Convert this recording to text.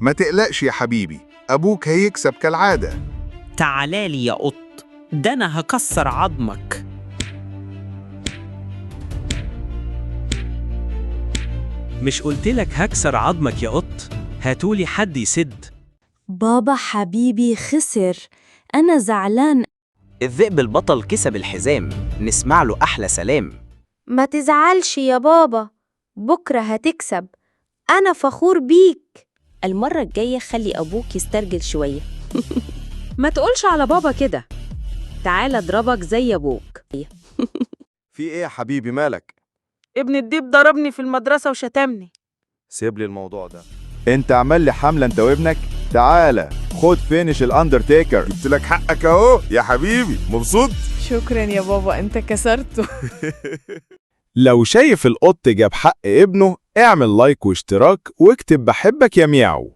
ما تقلقش يا حبيبي، أبوك هيكسب كالعادة. تعالالي يا قط، ده أنا هكسر عظمك. مش قلتلك هكسر عظمك يا قط؟ هاتولي حد يسد. بابا حبيبي خسر، أنا زعلان. الذئب البطل كسب الحزام، نسمع له أحلى سلام. ما تزعلش يا بابا، بكرة هتكسب، أنا فخور بيك. المرة الجاية خلي أبوك يسترجل شوية. ما تقولش على بابا كده، تعال اضربك زي أبوك. في ايه يا حبيبي مالك؟ ابن الديب ضربني في المدرسة وشتمني. سيب لي الموضوع ده. انت عمل لي حملة انت وابنك؟ تعالى خد finish الاندرتيكر. جبت لك حقك أهو يا حبيبي، مبسوط؟ شكرا يا بابا، انت كسرته. لو شايف القط جاب حق ابنه اعمل like واشتراك واكتب بحبك يا مياو.